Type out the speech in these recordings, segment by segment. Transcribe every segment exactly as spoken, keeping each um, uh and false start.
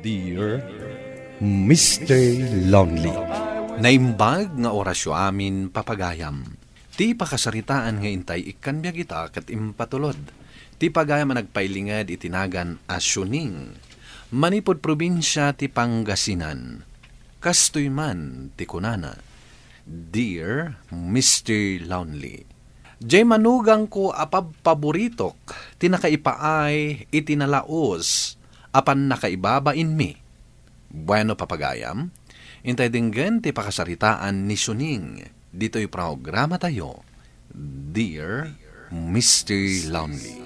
Dear Mister Lonely. Naimbag nga orasyo amin, papagayam. Ti pakasaritaan nga intay ikkan biag ita ket impatulod. Ti pagayam a nagpailinged iti nagan a Siuning, manipud probinsia ti Pangasinan. Kastoy man ti kunana, "Dear Mister Lonely, diay manugangko a pabpaboritok ti nakaipaay iti nalaus a pannakaibabainmi." Bueno, papagayam, intay denggen ti pakasaritaan ni Siuning ditoy programatayo, Dear Mister Lonely.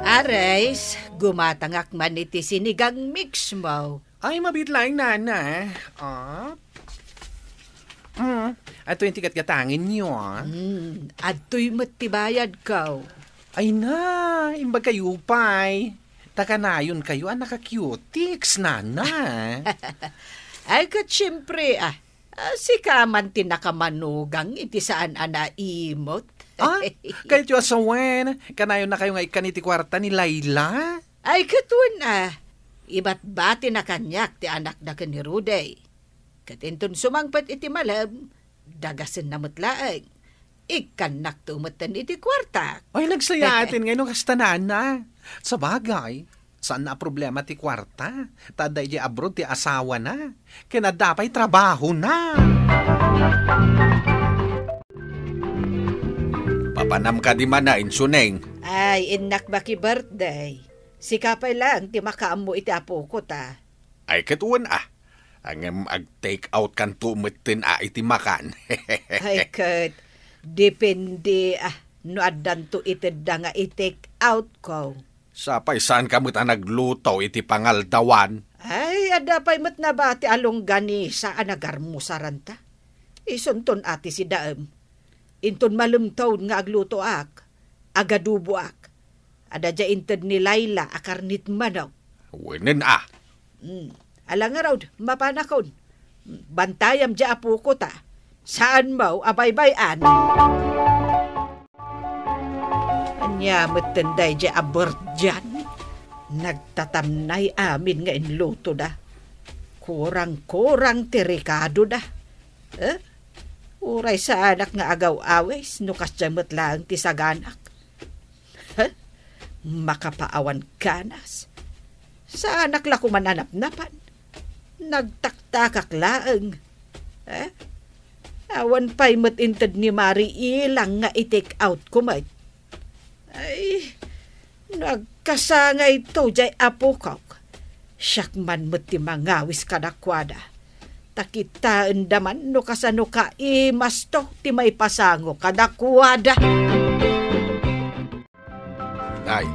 Ares, gumatangak man iti sinigang mix mo. Ay, mabiit laeng, nana. Ah? Mm, adtoy ti gatgatangenyo, ah. Hmm, adtoy met ti bayadko. Ay na, imbag kayo pay. Ta kanayon kayo a naka-cutics, nana. Ay, ket siempre, ah, ah, sika man ti nakamanugang iti saan a naimot. Ah, kayatyo a sawen, kanayon na kayo nga ikkan iti kuarta ni Laila? Ay, ket wen, ah, ibatbatina kaniak ti anakda ken ni Rudy. Ket inton sumangpet iti malem, dagasenna met laeng. Ikkannakto metten iti kuartak. Ay, nagsayaaten ngay no kasta, nana. Sabagay, saan a problema ti kuarta. Ta adda idiay abroad ti asawana. Ken adda pay trabahona. Papanam kadi manen, Siuning? Ay, innak baki birthday. Sika pay laeng ti makaammo iti apoko ta. Ay, ket wen, ah. Ngem ag-take out kanto metten a iti makan. Ay, ket depende, ah, no addanto itedda nga i-take out ko. Sapay saanka met a nagluto iti pangaldawan? Ay, adda pay met nabati a longganisa a nagarmusaranta. Isunton a ti sidaem. Inton malemtaon nga aglutoak, agaduboak, adda diay inted ni Laila a karnit manok. Wenen a. Mm. Ala ngarud, mapanakon. Bantayam diay apoko ta. Saan mo a baybay-an. Ania metten daydiay a birthday-an? Nagtatamnay amin nga inlutoda. Kurang-kurang ti rekadoda. Eh? Uray saanak nga agaw-awis no kasdiay met laeng ti saganak. Huh? Makapaawan ganas. Saanak la koman a napnapan. Nagtaktakak laeng. Eh? Awan pay met inted ni Mari Ilang nga i-take out ko met. Ay, no agkasangayto diay apokok, siak man met ti mangawis kadakuada. Ta kitaenda man no kasano kaimasto ti maipasango kadakuada. Ay,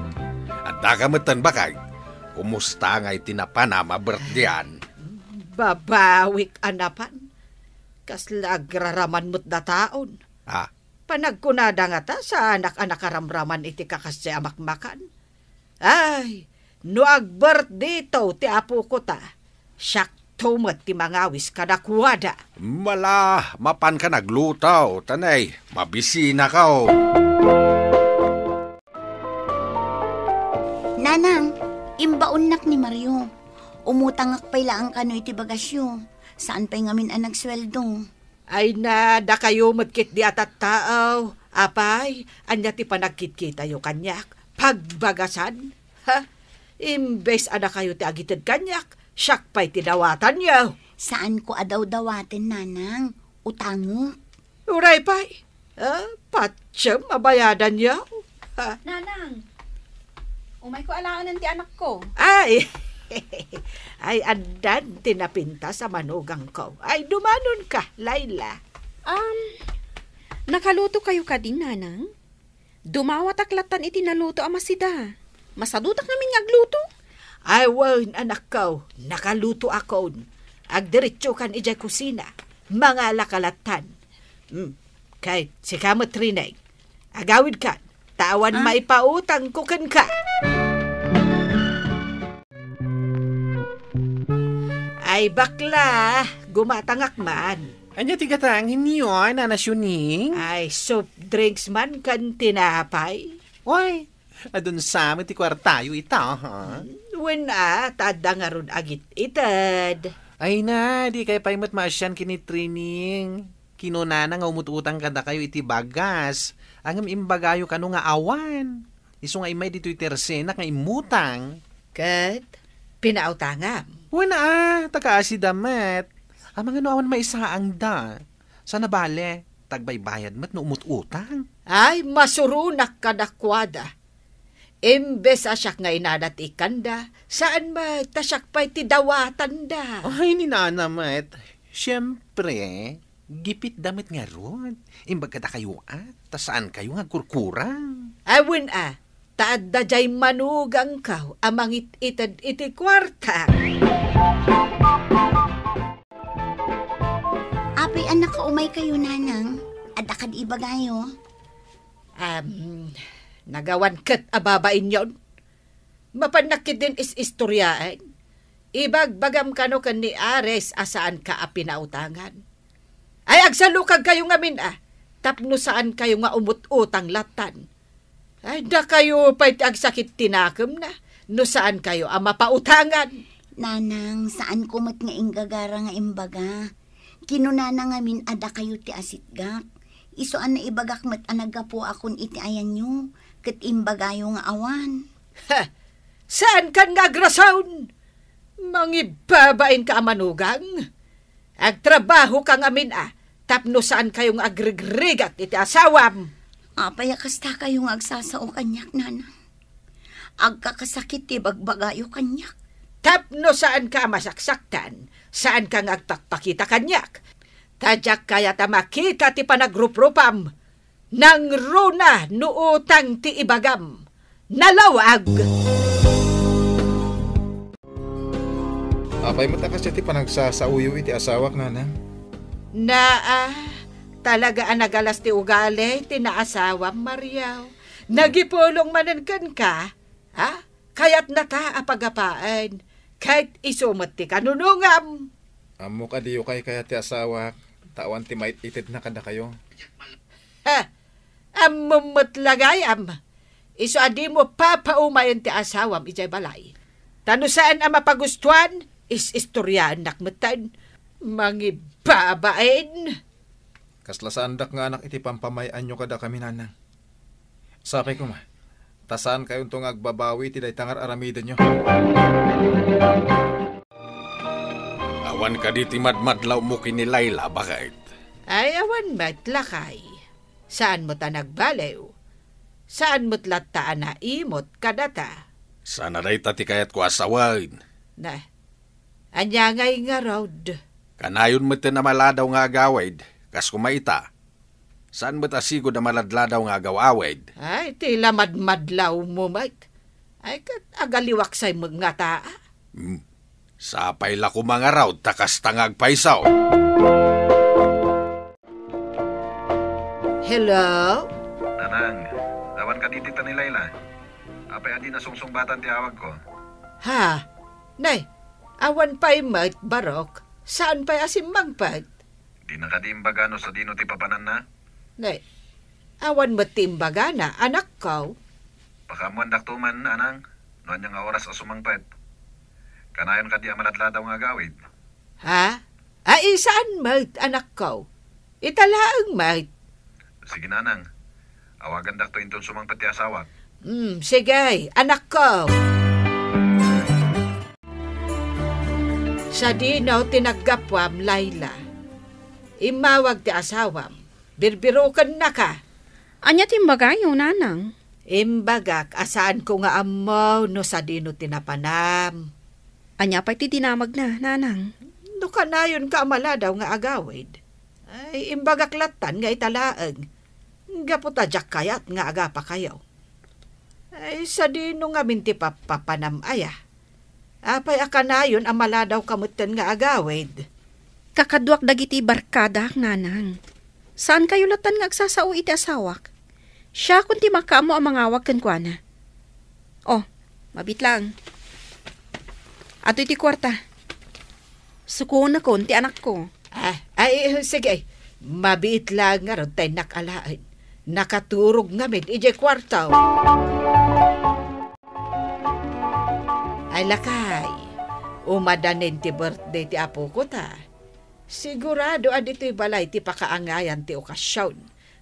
addaka metten, bakay? Kumusta ngay ti napanam a birthday-an? Babawik a napan. Kasla agraraman met dataon. Ah, Panagkunada ngata, saanak a nakaramraman iti kakasdiay a makmakan. Ay, no agbirthdayto ti apoko ta, siakto met ti mangawis kadakuada. Mala, mapanka nagluto, tanay, mabisinakaw. Nanang, imbaonnak ni Mario. Umutangak pay laeng kano iti bagasyo. Saan pay ngamin a nagsueldo. Ay na, dakayo met ketdi a tattao. Apay, ania ti panagkitkitayo kaniak? Pagbagasan? Ha? Imbes a dakayo ti agited kaniak, siak pay ti dawatanyo. Saanko a dawdawaten, nanang. Utangek. Uray pay. Ha? Patiem a bayadanyo? Ha? Nanang, umayko alaenan ti anakko. Ay, ay, addan ti napintas a manugangko. Ay, dumanonka, Laila. Um, nakaluto kayo kadi, Nanang? Dumawatak lattan iti naluto a masida. Masadutak ngamin nga agluto. Ay, wen, anakko, nakalutoakon. Agdiretsokan idiay kusina. Mangalaka lattan. Hmm. Kay, sika met, Rineng. Agawidkan, ta awan Ah? maipautangko kenka. Ay, bakla, gumatangak man. Ania ti gatangenyo, Nana Siuning? Ay, soft drinks man ken tinapay. Oy, adun sa met ti kuartayo ita, ha? Hmm, Wen a, ta adda ngarud agit-ited. Ay na, dikay pay met maasian ken ni Trining. Kinunana nga umut-utang kadakayo iti bagas. Ngem imbagayo kano nga awan. Isu nga immay ditoy tersenak nga immutang. Ket pinautangam? Wen a, ta kaasida met. Amangan no awan maisaangda. Saan a bale, ta agbaybayad met no umut-utang. Ay, masuronak kadakuada. Imbes a siak nga inada ti ikkanda, saan met ta siak pay ti dawatanda. Ay, ni Nana met. Siyempre, gipitda met ngarud. Imbag kadakayo a, ta saankayo nga agkurkurang. Ay, wen a, ta adda jay manugangko a mangit-ited iti kuarta. Apay a nakaumaykayo, Nanang? Adda kadi ibagayo? Am, nagawan ket a babainyon. Mapannak ketdin is-istoriaen. Ibagbagam kano ken ni Ares a saanka a pinautangan. Ay, agsalukagkayo ngamin a, tapno saankayo nga umut-utang lattan. Ay, dakayo pay ti agsakit ti nakemna, no saankayo a mapautangan. Nanang, saanko met nga inggagara nga imbaga. Kinunana ngamin a dakayo ti asitgak. Isu a naibagak met a naggapuakon iti ayanyo, ket imbagayo nga awan. Ha! Saankan nga agrason? Mangibabainka a manugang? Agtrabahoka ngamin a, tapno saankayo nga agrigrigat iti asawam. Apay a kastakayo nga agsasao kaniak, Nanang? Agkakasakit ti bagbagayo kaniak. Tapno saanka a masaksaktan, saanka nga agpakpakita kaniak. Ta diak kayat a makita ti panagruprupam. Nangruna no utang ti ibagam. Nalawag! Apay met a kasdiay ti panagsasaoyo iti asawak, Nanang? Naa, talaga a nagalas ti ugali ti naasawam, Mario. Nagipulong manen kenka, ha? Kayatnata a pagapaen, ket isu met ti kanunongam. Ammok a diyo kaykayat ti asawak, ta awan ti mait-itedna kadakayo. Ha! Ammom met la gayam. Isu a dimo papaumayen ti asawam idiay balay. Ta no saan a mapagustuan, is-istoriaennak metten. Mangibabain. Kasla saandak nga anak iti pampamay-anyo kadakami, Nanang. Sapay koma, ta saankayonto nga agbabawi iti dayta nga ar-aramidenyo. Awan kadi ti madmadlawmo ken ni Laila, baket? Ay, awan met, lakay. Saan met a nagbaliw. Saan met latta a naimot kadata. Sana dayta ti kayatko a sawen. Na, ania ngay ngarud? Kanayon metten a maladaw nga agawid, kas koma ita. Saan met a sigud a maladladaw nga agaw-awid. Ay, ti la madmadlawmo met. Ay, ket agaliwak say met ngata. Hmm. Sapay la koma ngarud ta kasta nga agpayso. Hello? Nanang, awan kadi dita ni Laila? Apay a di nasungsungbatan ti awagko? Ha? Nay, awan pay met, Barok. Saan pay a simmangpet? Dina kadi imbaga no sadino ti papananna? Ne, awan met ti imbagana, anakko. Pakaammoandakto man, Nanang, no ania nga oras a sumangpet. Kanayon kadi a maladladaw nga agawid? Ha? Ay, saan met, anakko? Ita laeng met. Sige, Nanang. Awagandakto inton sumangpet ti asawak. Hmm, sige, anakko. Sadino ti naggapuam, Laila? Immawag ti asawam. Birbirokennaka. Ania ti imbagayo, Nanang? Imbagak a saanko nga ammo no sadino ti napanam. Ania pay ti dinamagna, Nanang? No kanayonka a maladaw nga agawid, ay, imbagak lattan nga ita laeng. Gapu ta diak kayat nga agapakayo. Ay, sadino ngamin ti pappapanam aya? Apay a kanayon a maladawka metten nga agawid? Kakaduak dagiti barkadak, Nanang. Saankayo lattan nga agsasao iti asawak. Siakon ti makaammo a mangawag kenkuana. Oh, mabit lang. Atoy ti kuarta. Sukonakon ti anakko. Ah, ay, sige. Mabiit lang ngarud ta innak alaen. Nakaturog ngamin idiay kuarto. Ay, lakay, umadanin ti birthday ti apoko ta. Sigurado a ditoy balay ti pakaangayan ti okasion.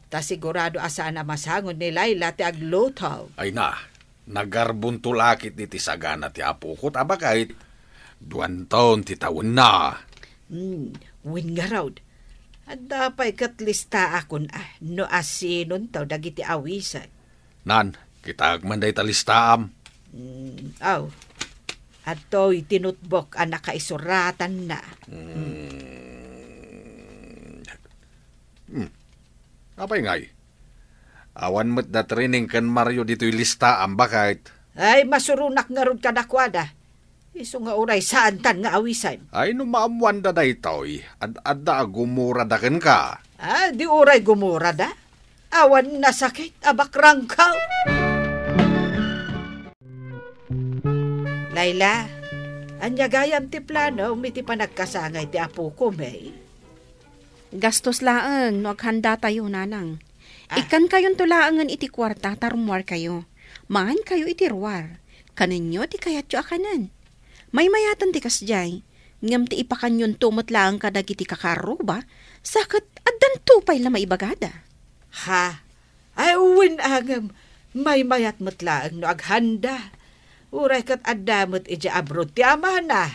Ta sigurado a saan a masango ni Laila ti agluto. Ay na, nagarbonto la ketdi ti sagana ti apoko ta baket duanton ti tawenna. Hmm, wen ngarud, adda pay ket listaakon a no asinonto dagiti awisan. Nan, kitaek man dayta listaam. Hmm, aw. Adtoy ti notebook a nakaisuratanna. Hmm. Hmm. Apay ngay? Awan met da Trining ken Mario ditoy listaam, baket? Ay, masuronak ngarud kadakuada. Isu nga uray saantan nga awisan. Ay, no maammoanda daytoy, ad-adda a gumurada kenka. Ah, di uray gumurada? Awan nasakit a bakrangkaw. Laila, ania gayam ti planom iti panagkasangay ti apoko, May? Gastos laeng no aghanda tayo, nanang. Ah. Ikkankayonto laengen iti kuarta ta rummuarkayo. Mangankayo iti ruar. Kanenyo ti kayatyo a kanen. Maymayaten ti kasdiay, ngem ti ipakanyonto met laeng kadagiti kakaarruba, sa ket addanto pay la maibagada. Ha? Ay, wen a ngem, maymayat met laeng no aghanda. Uray ket adda met idiay abroad ti amana.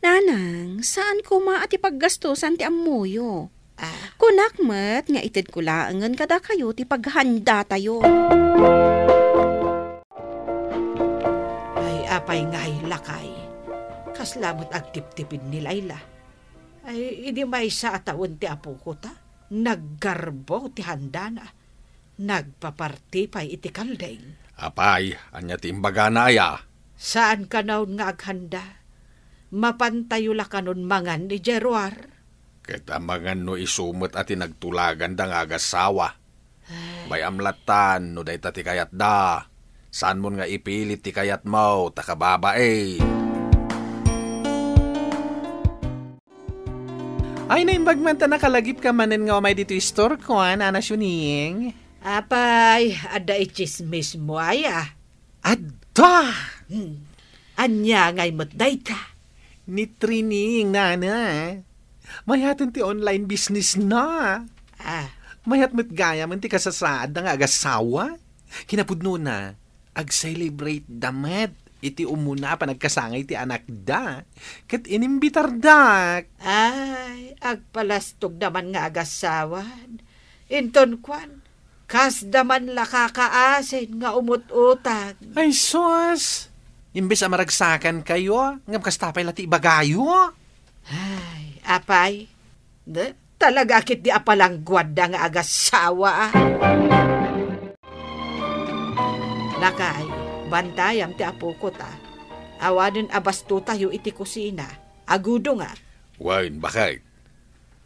Nanang, saan koma a ti paggastosan ti ammoyo. Ah. Kunak met nga itedko laengen kadakayo ti paghandatayo. Ay, apay ngay, lakay. Kasla met agtiptipid ni Laila. Ay, idi maysa a tawen ti apoko ta, naggarbo ti handana. Nagpaparti pay iti kalding. Apay, ania ti imbagana aya? Saan kanon nga aghanda. Mapantayo la kanon mangan idiay ruar. Ket amangan no isu met a ti nagtulaganda nga agassawa. Ay. Bay-am lattan no dayta ti kayatda. Saanmon nga ipilit ti kayatmo, ta kababain. Ay, naimbag man ta nakalagipka manen nga umay ditoy istorko, a, Nana Siuning. Apay, adda itsismismo aya? Adda! Hmm. Ania ngay met dayta? Ni Trining, nana. Mayaten ti online business na. Ah. Mayat met gayam ti kasasaadda nga agasawa. Kinapudnona, ag-celebrate da met iti umuna a panagkasangay ti anakda, ket inimbitardak. Ay, agpalastogda man nga agassawan. Inton kuan, kasda man la kakaasin nga umut-utag. Ay, sus! Imbes a maragsakan kayo, ngem kasta pay la ti ibagayo. Ay, apay, de, talaga ketdi a palangguadda nga agassawa, a. Lakay, bantayam ti apoko ta. Awanen a bastotayo iti kusina. Agudongak. Wen, baket?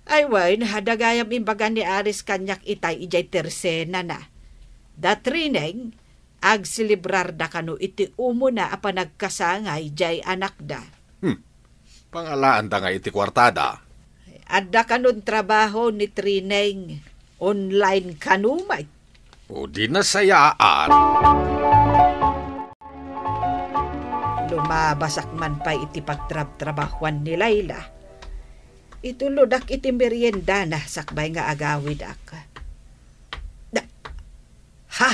Ay wen, adda gayam imbaga ni Aris kaniak itay idiay tersenana. Da Trineng, agselebrarda kano iti umuna a panagkasangay diay anakda. Hmm. Pangalaanta nga iti kuartada. Adda kanon trabaho ni Trineng. Online kano met. O di nasayaan. Lumabasak man pay iti pagtrabtrabahuan ni Laila. Itulodak iti meriendana sakbay nga agawidak. Da-, ha?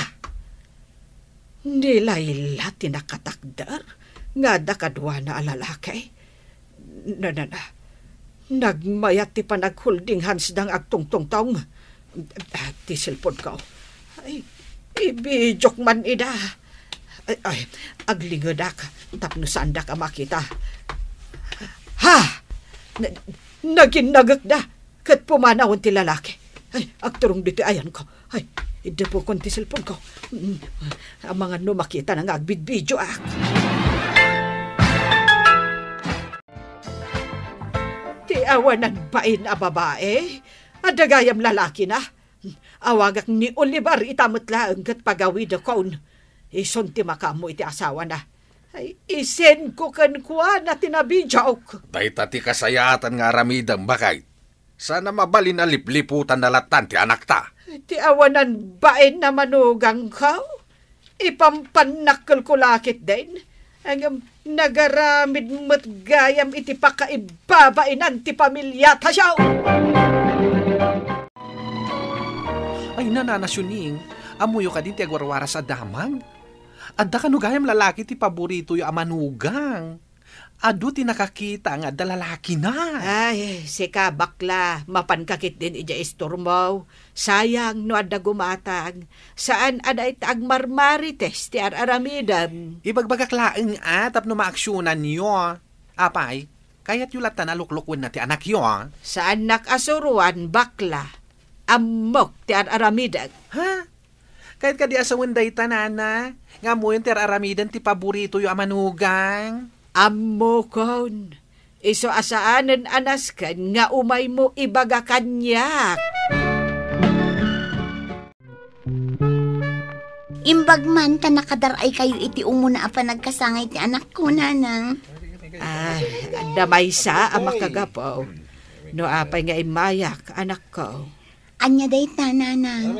Ni Laila ti nakatakder nga adda kaduana a lalaki? Na, na, na. Nagmayat ti panagholding hands da nga agtungtungtong. Ah, ti cellphone ko. Ay, ibidiok man ida. Ay, ay, aglingedak tapno saandak a makita. Ha! Na, naginnagekda ket pumanawen ti lalaki. Ay, agturong ditoy ayanko. Ay, iddepokon ti cellphone ko. Mm, amangan no makitana nga agbidbidioak. Ti awanan bain a babae, adda gayam lalakina. Awagak ni Oliver ita met laeng ket pagawidakon. Isun ti makaammo iti asawana. Ay, isend ko kenkuana ti nabidiok. Dayta ti kasayaatan nga aramidem, baket. Saan a mabalin a lipliputan na lattan ti anakta. Ti awanan bain a manugangko, ipampannak kelko la ketdin. Ngem nagaramid met gayam iti pakaibabainan ti pamiliatayo. Ay, nanana Siuning, ammoyo kadi ti agwarwaras a damag? Adda kano gayam lalaki ti paboritoyo a manugang? Adu ti nakakita nga adda lalakina. Ay, sika, bakla, mapanka ketdin idiay istormo. Sayang no adda gumatang. Saan a dayta agmarmarites ti ar-aramidem. Ibagbagak laeng a tapno maaksionanyo. Apay, kayatyo latta a luklukuenna ti anakyo? Saannak a suroan, bakla. Ammok ti ar-aramidek. Ha? Kayat kadi a sawen dayta, nana, nga ammoyon ti ar-aramiden ti paboritoyo a manugang? Ammokon. Isu a saanen a nasken nga umaymo ibaga kaniak. Imbag man ta nakadar-aykayo iti umuna a panagkasangay ti anakko, nanang. Ah, adda maysa a makagapu. No apay nga immayak, anakko. Ania dayta, nanang?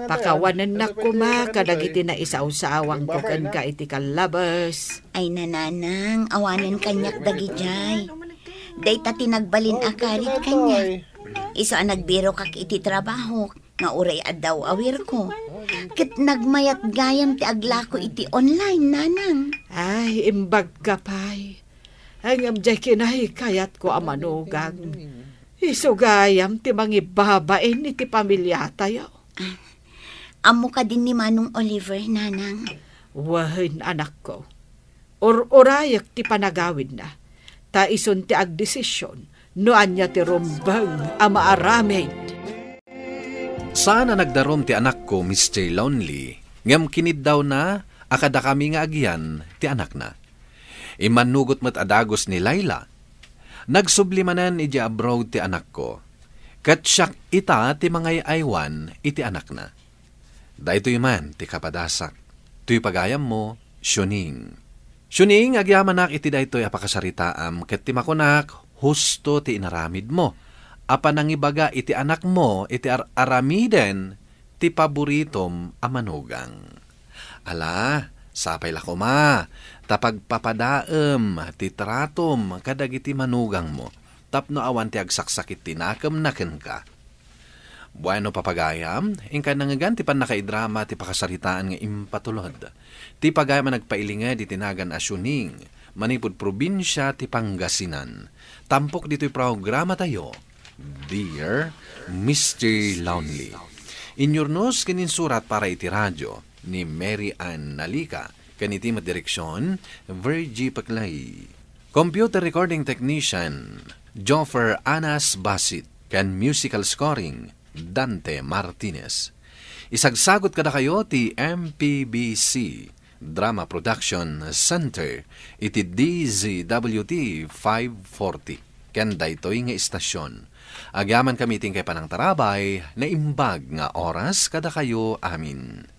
Pakawanennak koma kadagiti naisawsawangko kenka iti kallabes. Ay, nananang, awanen kaniak dagidiay. Dayta ti nagbalin a karit kaniak. Isu a nagbirokak iti trabahok, nga uray adda awirko. Ket nagmayat gayam ti aglako iti online, nanang. Ay, imbagka pay. Ngem diay kinaykayatko a manugang. Isu gayam ti mangibabain iti pamiliatayo. Ammo kadin ni Manong Oliver, nanang? Wen, anakko. Ur-urayek ti panagawidna, ta isun ti agdesision no ania ti rumbeng a maaramid. Saan a nagdarum ti anakko, Mister Lonely, ngem kiniddawna a kadakami nga agian ti anakna. Immannugot met a dagus ni Laila. Nagsubli manen idiay abroad ti anakko, ket siak ita ti mangay-aywan iti anakna. Daytoy man ti kapadasak. Toy pagayammo, Shuning. Shuning, agyamanak iti daytoy a pakasaritaam ket ti makunak, husto ti inaramidmo a panangibaga iti anakmo iti ar-aramiden ti paboritom a manugang. Ala, sapay la koma ta pagpapadaem ti tratom kadagiti manugangmo tapno awan ti agsaksakit ti nakemna kenka. Bueno, papagayam, inka nangngegan ti pannakaidrama ti pakasaritaan nga impatulod ti pagayam a nagpailinged iti nagan a Shuning, manipud probinsia ti Pangasinan. Tampok ditoy programatayo, Dear Mister Lonely. Inyurnos ken insurat para iti radio ni Mary Ann Nalica, ken iti met direksion, Virgie Paclay. Computer recording technician, Joffer Anas Basit, ken musical scoring, Dante Martinez. Isagsagut kadakayo ti M P B C Drama Production Center iti D Z W T five forty, ken daytoy nga istasyon. Agyamankami iti inkay panangtarabay, naimbag nga oras kadakayo amin.